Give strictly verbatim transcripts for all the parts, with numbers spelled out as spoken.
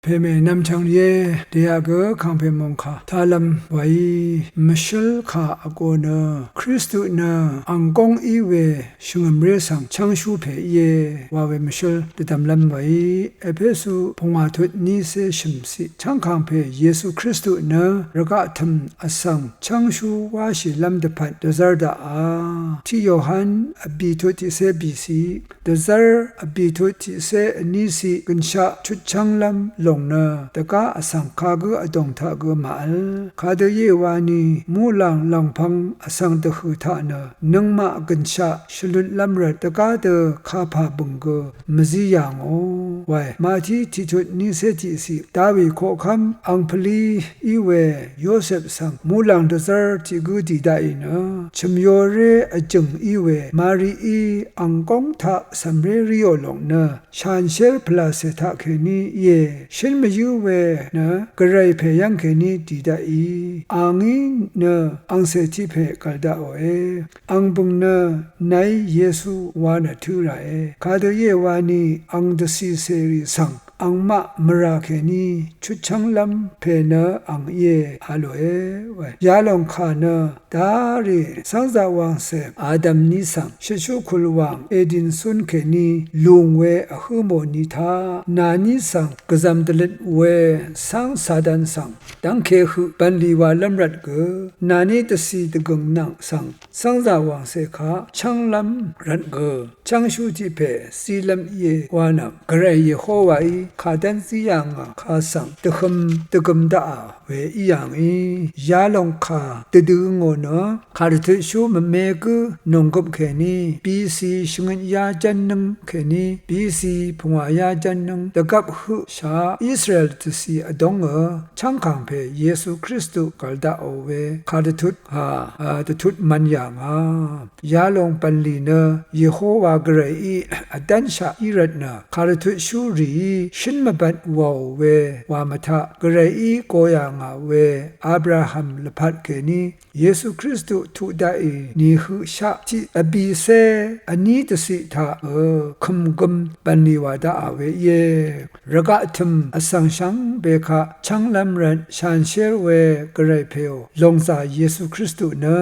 pèmè nvmchvng rìé, dèyaq gø kàngpè mòngkà taqlv́m wàí, mvshǿl kà vgō nø, Kristu nø ang góng í we shvngø̀mré svng chv́ngshú pè íe wa we mvshǿl dvdv̀mlv́m wàí, Epesu pungwà tut nícé shø̀mciq, chv́ng kàngpè Yesu Kristu nø rvgaq tø̀m vsvng chv́ngshú wáshìlv́m dvpvt dvzv́r daqà. Tiq Yohan vbì tut tiqcé bìciq, dvzv́r vbì tut tiqcé vníciq, gø̀nshaq chutchv́nglv́m lòng nø, dvgá vsvng kagǿ vdòng taq gø màvl. Kadø íe wani, muqlàng lv̀ngpv̄ng vsvng dvhø̀ taq nø, nøngmaq gø̀nshaq shvlutlv́m rvt, dvgá dø kapà bø̀ng gø mvzí yà ngò wae. Mati tiqtut nícé tiqciq, Dawi koqkv́m angpvlí í we Yosep svng muqlàng dvzv́r tiq gǿ dì daqì nø, chø̀myoré vjø̀ng í we Marií ang góng taq cv̀mré ríò lòng nø, shanshér pvlàcè taqkèní íe, shǿn mvyǿ we nø gvray pè yv́ngkèní dì daqì, a ngí nø angcè tiq pè gv̀l daqòe. Ang bø̀ng nø nàí Yesu wa nø tǿ ràe. Kadø íe wani ang dvcì cèrì svng angmaq mvrà kèní chutchv́nglv́m pè nø ang íe a lòe wae. Yalòng kà nø darì cv́ngzà wàngcè Adam ní svng shvtshú kùl wàng Edin cún kèní lùng we vhǿ mò ni taq nàní svng gvzv̀m dvløt we cáng Satan svng dv́ngke høq bv̀nlì wàlv́m rvt gø, nàní dvcì dvgø̀ng nvng svng cv́ngzà wàngcè kaq chv́nglv́m rvt gø, chv́ngshú tiq pè zílv́m íe wa nvng, gvray Yehowaí kàdv́n zí yà ngà kà svng dvhøm dvgøm daqà we í yà ngì. Yalòng kà dvdø ngò nø, kàdvtutshú mvme gǿ nònggøp kèní, B C shvngøt yá jv́nnǿng kèní, B C pungwà yá jv́nnǿng dvgvp høqshaq Israel dvcì vdóngø chv́ng kàngpè Yesu Kristu gv̀l daqò we kàdvtut hà, a, dvtut mv̄n yà ngà. Yalòng bv̀nlì nø Yehowa gvrayí vdv́nshaq í rvt nø, kàdvtutshú rìí shǿn mvbvt wàò we wà mvtaq, gvrayí go yà ngà we Abraham lvpat kèní Yesu Kristu tuq daqì nì høqshaq tiq vbìcé vní dvciq taq, ø, kø̀m gøm bv̀nlì wà daqà we íe. Rvgaq tø̀m vsvng shvngbe kaq chv́nglv́m rvt shanshér we gvray pèò lòngzà Yesu Kristu nø,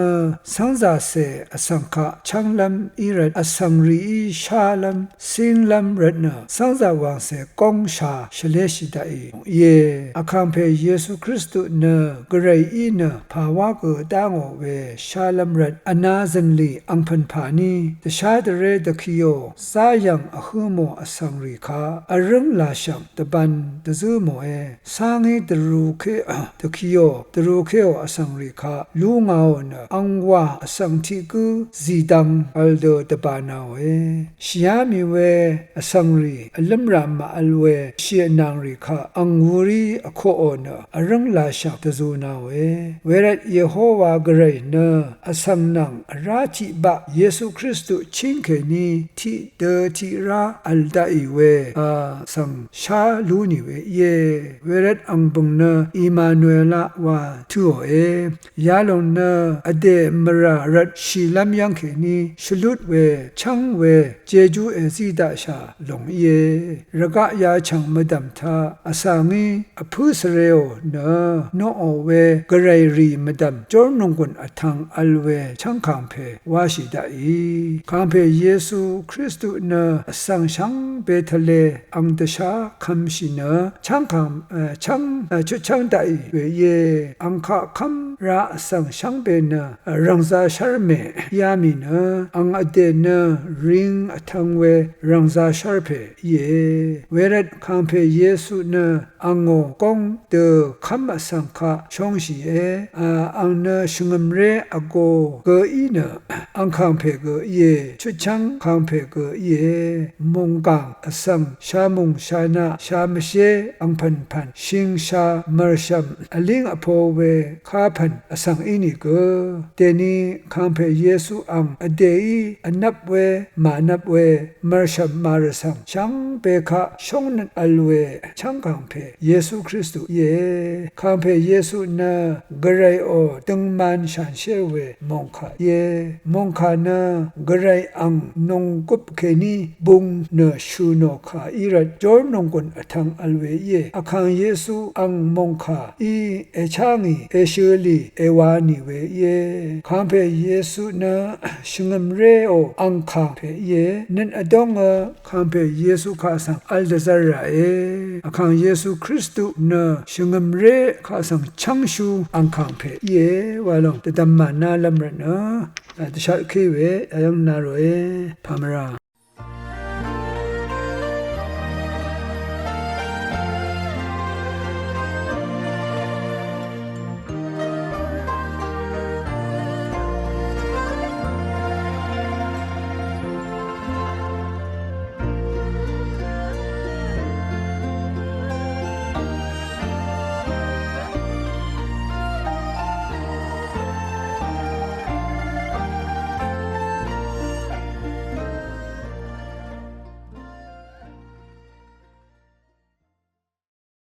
cv́ngzàcè vsvng kaq chv́nglv́m í rvt vsvng rìí shálv́m cínglv́m rvt nø, cv́ngzà wàngcè góngsha shvléshì daqì íe. Vkàngpè Yesu Kristu nø gvray í nø pàwá gø dá ngò we shálv́m rvt, vna zø̀nlì angpv̀n pàní dvshá dvré dvkiò záyv̀ng vhǿ mò vsvng rì kaq vrǿng làshv̀ng dvbān dvzǿ mòe. Cángí dvrūké, dvkiò dvrūkéò vsvng rì kaq lú ngāò nø, angwà vsvng tiq gǿ zìdvng vl dø dvbānāòe. Shìá mì we vsvng rì vlǿmrà màvl we shì vnàng rì kaq ang wurí vkoqò nø, vrǿng làshv̀ng dvzūnāòe. Wervt Yehowa gvray nø vsvng nvng vrá tiqbaq Yesu Kristu chíng kèní tiq dø tiq rá vl daqì we, a, svng shá lú nì we íe. Wervt ang bø̀ng nø Imanuela wa tǿòe. Yalòng nø vdè mvrà rvt shìlv́m yv́ng kèní shvlut we, chv́ng we, jejú èzí daqshà lòng íe. Rvgaq yachv̀ng mvdv̀m taq vsvngí vpǿ svreò nø, noqò we gvray rì mvdv̀m jórnònggùn vtvng vl we chv́ng kàngpè wáshì daqì. Kàngpè Yesu Kristu nø vsvng shvngbe tvle ang dvshá kv̄mshì nø, chv́ng kàng, e, chv́ng, e, chutchv́ng daqì we íe. Ang kaq kv́m ra vsvng shvngbe nø, e, rv̀ngzā shv́r mè yá mì nø, ang vdè nø ring vtv̄ng we rv̀ngzā shv́r pè íe. Wervt kàngpè Yesu nø angò góng dø kv́m vsvng kaq shóngshìe. A, ang nø shvngø̀mré vgō gø í nø, ang kàngpè gø íe, chutchv́ng kàngpè gø íe. Mònggàng vsvng shamùng shanaq shamvshé angpv̀npv̀n, shing sha mv̀rshv̀m vlíng vpo we kapv̀n vsvng ínìgø, dèni kàngpè Yesu ang vdèí vnvp we mànvp we mv̀rshv̀m màrvsv̀ng shvngbe kaq shóngnøt vl we chv́ng kàngpè Yesu Kristu íe. Kàngpè Yesu nø gvrayò døngman shànshér we mòngkà íe. Mòngkà nø gvray ang nònggøp kèní bung nø shø̀ nò kà í rvt jórnònggùn vtvng vl we íe. Vkàng Yesu ang mòngkà í èchá ngì èshø lì èwa nì we íe. Kàngpè Yesu nø shvngø̀mréò ang kàngpè íe. Nøt vdóngø kàngpè Yesu kaq svng vl dvzv́r ràe. Vkàng Yesu Kristu nø shvngø̀mré kaq svng chv́ngshú ang kàngpè íe. Walòng dvdvm mànálv́m rvtnø dvshatké we yayv́ng na ròe. Pàmvrà